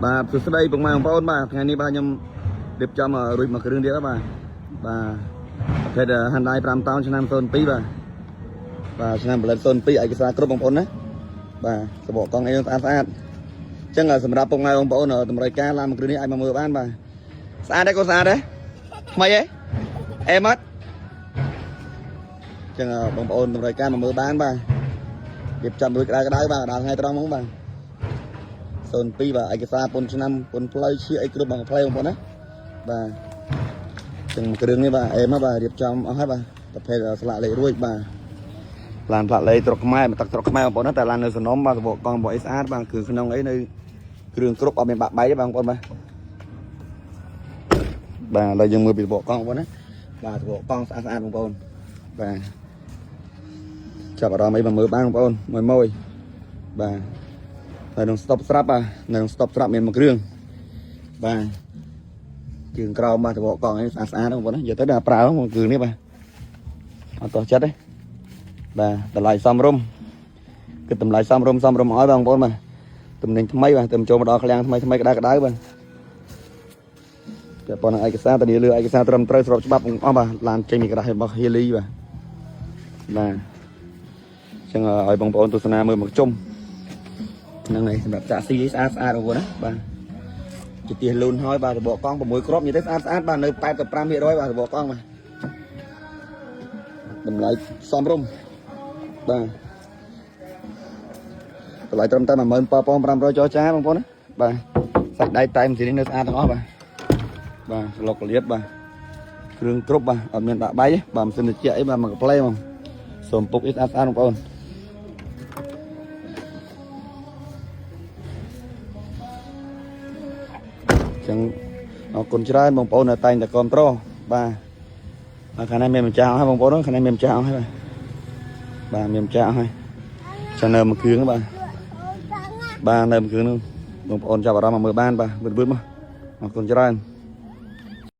បាទសួស្តីពុកម៉ែបងប្អូនបាទថ្ងៃនេះបាទខ្ញុំរៀបចំរួចមួយគ្រឿងទៀតហើយបាទបាទប្រភេទ Hyundai 5តោនឆ្នាំ02បាទបាទឆ្នាំផលិត02ឯកសារគ្រប់បងប្អូនណាបាទសបកកង់អីស្អាតស្អាតអញ្ចឹងសម្រាប់ពុកម៉ែបងប្អូនតម្រូវការឡានមួយគ្រឿងនេះអាចមកមើលបានបាទស្អាតទេកូនស្អាតទេថ្មីទេអេមអត់អញ្ចឹងបងប្អូនតម្រូវការមកមើលបានបាទរៀបចំរួចក្តៅក្តៅបាទដល់ថ្ងៃត្រង់ហ្មងបាទ 02បាទឯកសារពន្ធឆ្នាំពន្ធផ្លូវឈៀអីគ្រប់បងផ្លូវបងប្អូនណាបាទចឹងគ្រឿងនេះបាទអេមបាទរៀបចំអស់ហើយបាទប្រភេទស្លាកលេខរួចបាទឡានផ្លាកលេខត្រុកខ្មែរមកទឹកត្រុកខ្មែរបងប្អូនណាតែឡាននៅសនំបាទសបកកង់បងអីស្អាតបាទគឺក្នុងអីនៅគ្រឿងគ្រប់អត់មានបាក់បែកទេបងប្អូនបាទបាទឥឡូវយើងមើលពីសបកកង់បងប្អូនណាបាទសបកកង់ស្អាតស្អាតបងប្អូនបាទចាប់អារម្មណ៍អីមកមើលបានបងប្អូនមួយមួយបាទ ហើយនឹង stop ស្រាប់បាទនឹង stop ស្រាប់មានមួយគ្រឿងបាទជើងក្រោមបាទសបកកង់នេះស្អាតស្អាតបងប្អូនណាយកទៅដល់ប្រើមកគ្រឿងនេះបាទអត់តោះចិត្តទេបាទតម្លៃសមរម្យគឺតម្លៃសមរម្យសមរម្យឲ្យបងប្អូនបាទទំនិញថ្មីបាទទៅចូលមកដល់ឃ្លាំងថ្មីថ្មីក្តៅក្តៅបាទតែប៉ុណ្ណឹងឯកសារធានាលើឯកសារត្រឹមត្រូវស្របច្បាប់អស់បាទឡានចេញពីក្រាស់របស់ Healy បាទបាទអញ្ចឹងឲ្យបងប្អូនទស្សនាមើលមកជុំ ហ្នឹងហើយសម្រាប់ចាក់ស៊ីស្អាតស្អាតបងប្អូនណាបាទជាទៀសលូនហើយបាទសបកកង់6គ្រាប់និយាយទៅស្អាតស្អាតបាទនៅ85%បាទសបកកង់បាទតម្លៃសមរម្យបាទតម្លៃត្រឹមតែ17500ចរចាបងប្អូនណាបាទសាច់ដៃតែម៉ាស៊ីននេះនៅស្អាតទាំងអស់បាទបាទស្លុកលៀបបាទគ្រឿងគ្រប់បាទអត់មានបាក់បែកទេបាទម៉ាស៊ីនត្រជាក់អីបាទមកកាផ្លេហ្មងសូមពុកអីស្អាតស្អាតបងប្អូន ចឹងអរគុណច្រើនបងប្អូនដែលតែងតែគ្រប់គ្រងបាទបាទខាងនេះមានម្ចាស់អស់ហើយបងប្អូនខាងនេះមានម្ចាស់អស់ហើយបាទបាទមានម្ចាស់អស់ហើយចឹងនៅមួយគ្រឿងបាទបាទនៅមួយគ្រឿងនោះបងប្អូនចាប់អារម្មណ៍មកមើលបានបាទវឺតវឺតមកអរគុណច្រើន។